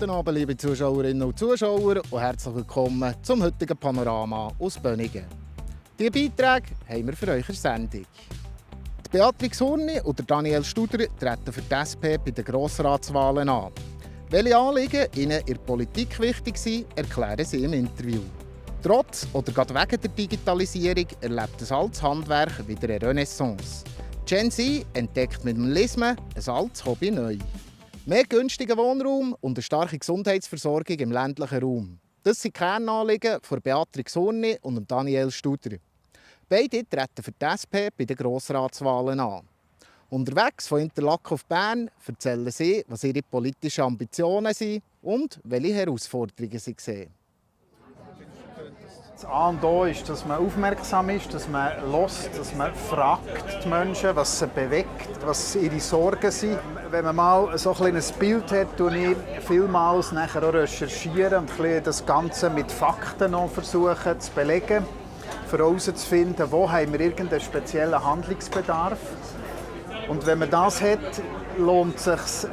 Guten Abend, liebe Zuschauerinnen und Zuschauer, und herzlich willkommen zum heutigen Panorama aus Bönigen. Diese Beiträge haben wir für euch in der Sendung. Die Beatrix Hurni und Daniel Studer treten für die SP bei den Grossratswahlen an. Welche Anliegen ihnen in der Politik wichtig sind, erklären sie im Interview. Trotz oder gerade wegen der Digitalisierung erlebt das altes Handwerk wieder eine Renaissance. Gen Z entdeckt mit dem Lismen ein altes Hobby neu. Mehr günstigen Wohnraum und eine starke Gesundheitsversorgung im ländlichen Raum. Das sind die Kernanliegen von Beatrix Hurni und Daniel Studer. Beide treten für die SP bei den Grossratswahlen an. Unterwegs von Interlaken auf Bern erzählen sie, was ihre politischen Ambitionen sind und welche Herausforderungen sie sehen. Das A und O ist, dass man aufmerksam ist, dass man hört, dass man fragt die Menschen, was sie bewegt, was ihre Sorgen sind. Wenn man mal so ein kleines Bild hat, tue ich vielmals nachher auch recherchieren und das Ganze mit Fakten noch versuchen zu belegen, herauszufinden, wo haben wir irgendeinen speziellen Handlungsbedarf. Und wenn man das hat, lohnt es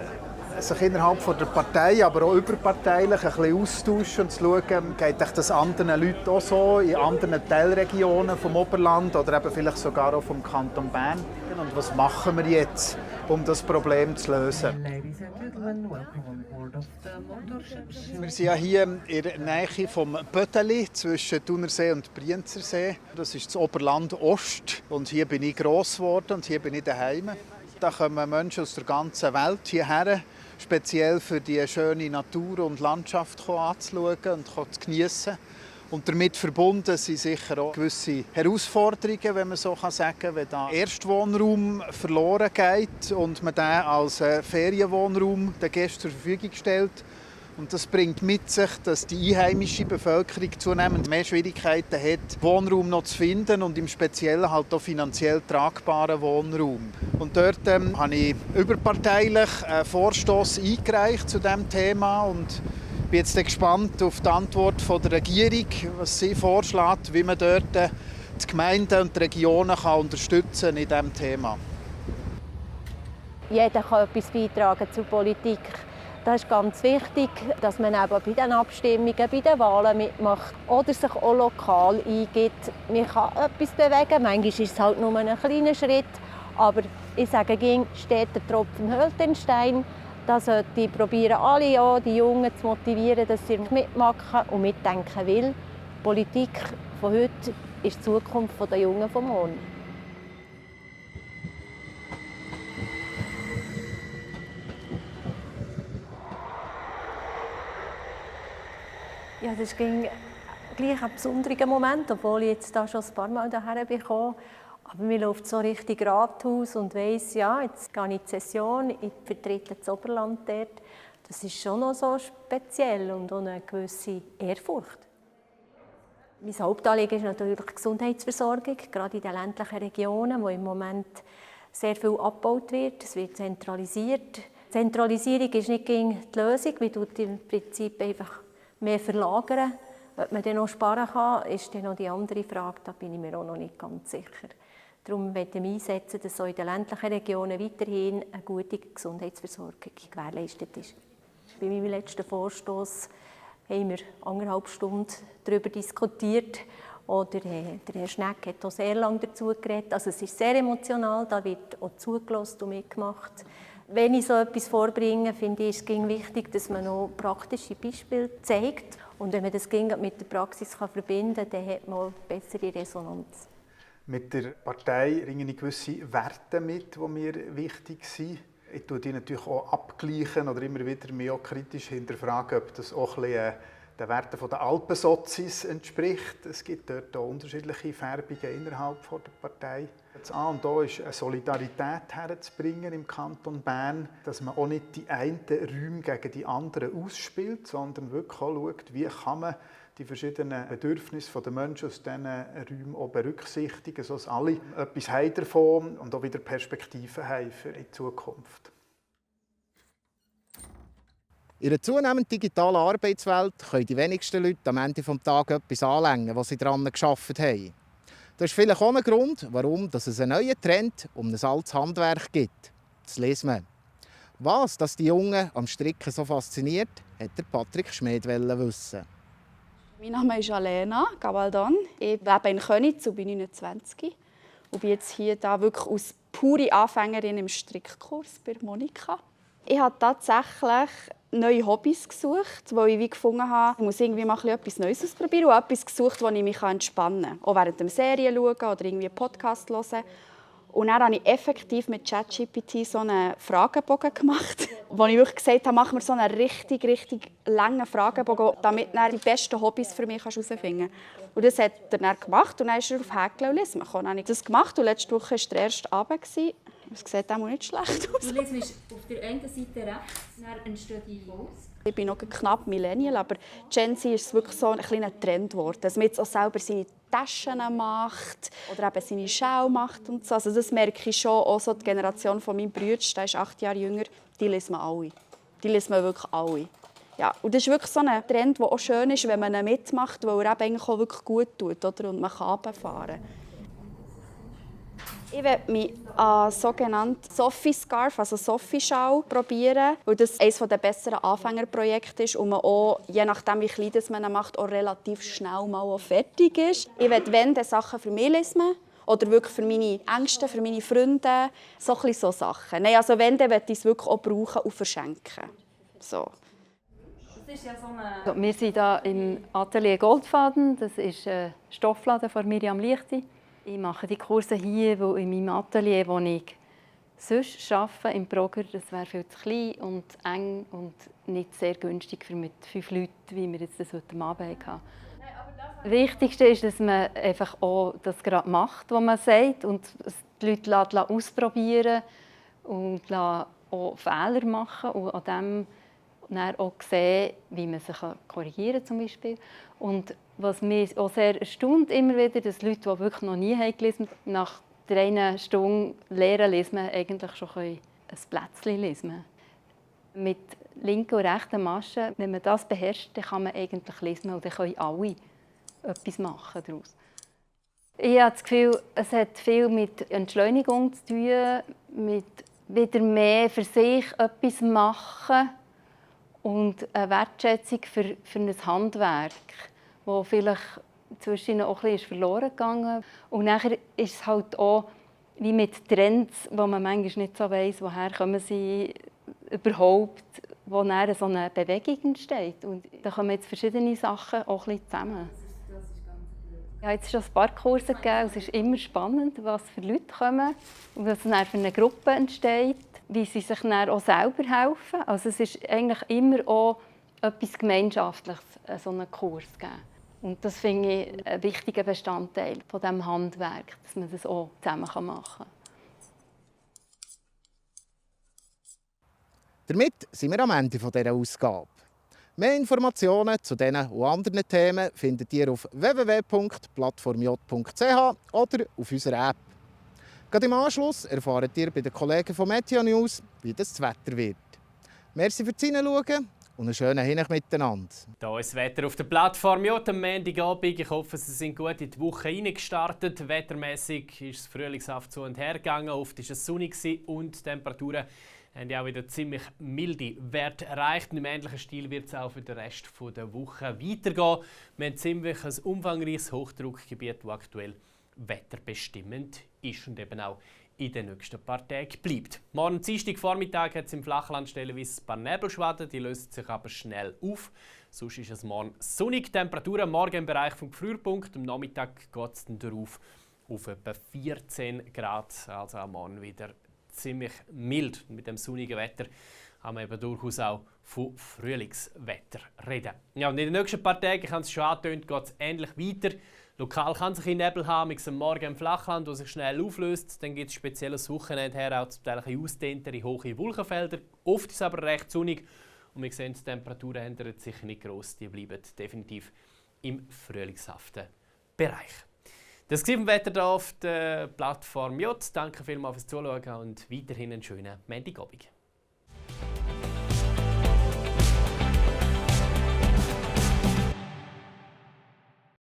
sich innerhalb der Partei, aber auch überparteilich ein bisschen austauschen und zu schauen, geht das anderen Leuten auch so, in anderen Teilregionen vom Oberland oder eben vielleicht sogar auch vom Kanton Bern. Und was machen wir jetzt, um das Problem zu lösen? Wir sind ja hier in der Nähe vom Bödeli zwischen Thunersee und Brienzersee. Das ist das Oberland Ost und hier bin ich gross geworden und hier bin ich daheim. Da kommen Menschen aus der ganzen Welt hierher, speziell für die schöne Natur und Landschaft anzuschauen und zu geniessen. Und damit verbunden sind sicher auch gewisse Herausforderungen, wenn man so sagen kann, wenn der Erstwohnraum verloren geht und man den als Ferienwohnraum den Gästen zur Verfügung stellt. Und das bringt mit sich, dass die einheimische Bevölkerung zunehmend mehr Schwierigkeiten hat, Wohnraum noch zu finden und im Speziellen halt auch finanziell tragbaren Wohnraum. Und dort habe ich überparteilich einen Vorstoss eingereicht zu diesem Thema und bin jetzt gespannt auf die Antwort der Regierung, was sie vorschlägt, wie man dort die Gemeinden und die Regionen unterstützen kann in diesem Thema. Jeder kann etwas beitragen zur Politik. Das ist ganz wichtig, dass man eben bei den Abstimmungen, bei den Wahlen mitmacht oder sich auch lokal eingibt. Man kann etwas bewegen, manchmal ist es halt nur ein kleiner Schritt, aber ich sage, steht der Tropfen höhlt den Stein. Da sollte ich probieren, alle auch, die Jungen zu motivieren, dass sie mitmachen und mitdenken will. Die Politik von heute ist die Zukunft der Jungen von morgen. Ja, das ist gleich ein besonderer Moment, obwohl ich jetzt da schon ein paar Mal hierher bin. Aber mir läuft so richtig Rathaus und weiss, ja, jetzt gehe ich in die Session, ich vertrete das Oberland dort. Das ist schon noch so speziell und auch eine gewisse Ehrfurcht. Mein Hauptanliegen ist natürlich die Gesundheitsversorgung, gerade in den ländlichen Regionen, wo im Moment sehr viel abgebaut wird. Es wird zentralisiert. Zentralisierung ist nicht die Lösung, man tut im Prinzip einfach mehr verlagern. Ob man dann noch sparen kann, ist dann noch die andere Frage, da bin ich mir auch noch nicht ganz sicher. Darum möchte ich mich einsetzen, dass auch in den ländlichen Regionen weiterhin eine gute Gesundheitsversorgung gewährleistet ist. Bei meinem letzten Vorstoss haben wir 1,5 Stunden darüber diskutiert. Oder der Herr Schnegg hat auch sehr lange dazu geredet. Also es ist sehr emotional, da wird auch zugelassen und mitgemacht. Wenn ich so etwas vorbringe, finde ich es wichtig, dass man noch praktische Beispiele zeigt. Und wenn man das mit der Praxis verbinden kann, dann hat man bessere Resonanz. Mit der Partei ringe ich gewisse Werte mit, die mir wichtig sind. Ich tue die natürlich auch abgleichen oder immer wieder mich auch kritisch hinterfragen, ob das auch ein bisschen den Werten der Alpensozis entspricht. Es gibt dort auch unterschiedliche Färbungen innerhalb der Partei. Das A und O ist, eine Solidarität herzubringen im Kanton Bern, dass man auch nicht die einen Räume gegen die anderen ausspielt, sondern wirklich auch schaut, wie kann man die verschiedenen Bedürfnisse der Menschen aus diesen Räumen auch berücksichtigen, sodass alle etwas haben davon und auch wieder Perspektiven haben für die Zukunft. In einer zunehmend digitalen Arbeitswelt können die wenigsten Leute am Ende des Tages etwas anlängen, was sie daran gearbeitet haben. Das ist vielleicht auch ein Grund, warum es einen neuen Trend um ein altes Handwerk gibt, das Lismen. Was das die Jungen am Stricken so fasziniert, hat der Patrick Schmid wissen. Mein Name ist Alena Gabaldon. Ich lebe in Köniz und bin 29. Und bin jetzt hier wirklich als pure Anfängerin im Strickkurs bei Monika. Ich habe tatsächlich neue Hobbys gesucht, wo ich gefunden habe, ich muss irgendwie mal etwas Neues ausprobieren und etwas gesucht, wo ich mich entspannen kann. Auch während der Serie schauen oder irgendwie einen Podcast hören. Und dann habe ich effektiv mit ChatGPT so einen Fragebogen gemacht, wo ich wirklich gesagt habe, mach mir so einen richtig langen Fragebogen, damit du die besten Hobbys für mich herausfinden kannst. Und das hat er dann gemacht und dann ist er auf Häkeln und Lesen gekommen. Dann habe ich das gemacht und letzte Woche war der erste Abend. Es sieht auch nicht schlecht aus. Du liest auf der einen Seite rechts, dann entsteht die Post. Ich bin noch knapp Millennial, aber Gen Z ist wirklich so ein kleiner Trend geworden, dass man jetzt auch selber seine Taschen macht oder eben seine Schau macht und so. Also das merke ich schon. Auch so die Generation von meinem Bruder, der ist 8 Jahre jünger, die lesen wir alle. Die lesen wir wirklich alle. Ja, und das ist wirklich so ein Trend, der auch schön ist, wenn man ihn mitmacht, weil er eben auch wirklich gut tut, oder? Und man kann runterfahren. Ich werde mich an sogenannten Sophie-Scarf, also Sophie-Schal, probieren, weil das eines der besseren Anfängerprojekte ist und man auch, je nachdem wie klein man ihn macht, auch relativ schnell mal fertig ist. Ich werde wenn Sachen für mich lesen oder wirklich für meine Ängste, für meine Freunde, so Sachen. Nein, also wenn, dann werde ich es wirklich auch brauchen und verschenken. So. Wir sind hier im Atelier Goldfaden. Das ist ein Stoffladen von Miriam Lichti. Ich mache die Kurse hier, wo in meinem Atelier, wo ich sonst arbeite, im Progrer, das wäre viel zu klein und eng und nicht sehr günstig für mit 5 Leuten, wie wir jetzt das heute Abend hatten. Das Wichtigste ist, dass man einfach auch das gerade macht, was man sagt, und die Leute ausprobieren und auch Fehler machen und an dem dann auch sehen, wie man sich korrigieren kann, zum Beispiel. Und was mich auch sehr erstaunt immer wieder, dass Leute, die wirklich noch nie gelesen haben, nach 3 Stunden Lehren lesen, eigentlich schon ein Plätzchen lesen. Mit linken und rechten Maschen, wenn man das beherrscht, dann kann man eigentlich lesen und dann können alle etwas machen daraus. Ich habe das Gefühl, es hat viel mit Entschleunigung zu tun, mit wieder mehr für sich etwas machen und eine Wertschätzung für ein Handwerk, das vielleicht zwischen auch ein bisschen verloren gegangen ist. Und nachher ist es halt auch wie mit Trends, wo man manchmal nicht so weiss, woher kommen sie überhaupt, wo dann so eine Bewegung entsteht. Und da kommen jetzt verschiedene Sachen auch ein bisschen zusammen. Ich habe jetzt schon ein paar Kurse gegeben. Es ist immer spannend, was für Leute kommen und was dann für eine Gruppe entsteht, wie sie sich dann auch selber helfen. Also es ist eigentlich immer auch etwas Gemeinschaftliches, so einen Kurs geben. Und das finde ich ein wichtiger Bestandteil von diesem Handwerk, dass man das auch zusammen machen kann. Damit sind wir am Ende dieser Ausgabe. Mehr Informationen zu diesen und anderen Themen findet ihr auf www.plattformj.ch oder auf unserer App. Gerade im Anschluss erfahrt ihr bei den Kollegen von Meteo News, wie das Wetter wird. Merci fürs Hineinschauen und einen schönen Hinweis miteinander. Hier ist das Wetter auf der Plattform J am Montagabend. Ich hoffe, Sie sind gut in die Woche reingestartet. Wettermäßig ist es frühlingshaft zu und her gegangen. Oft war es sonnig und die Temperaturen haben auch wieder ziemlich milde Werte erreicht. Im ähnlichen Stil wird es auch für den Rest der Woche weitergehen. Wir haben ziemlich ein umfangreiches Hochdruckgebiet, das aktuell wetterbestimmend ist und eben auch in den nächsten paar Tagen bleibt. Morgen Dienstagvormittag hat es im Flachland stellenweise ein paar Nebelschwaden, die lösen sich aber schnell auf. Sonst ist es morgen sonnig. Temperaturen morgen im Bereich vom Gefrierpunkt. Am Nachmittag geht es dann darauf auf etwa 14 Grad. Also am Morgen wieder ziemlich mild. Mit dem sonnigen Wetter kann man eben durchaus auch von Frühlingswetter reden. Ja, und in den nächsten paar Tagen, ich habe es schon angetönt, geht es ähnlich weiter. Lokal kann es ein Nebel haben, am Morgen im Flachland, der sich schnell auflöst. Dann gibt es spezielles Wochenende her, auch zum Teil ausdehntere, hohe Wolkenfelder. Oft ist es aber recht sonnig und wir sehen, die Temperaturen ändern sich nicht gross. Die bleiben definitiv im frühlingshaften Bereich. Das war das Wetter hier auf der Plattform J. Danke vielmals fürs Zuschauen und weiterhin einen schönen Montagabend.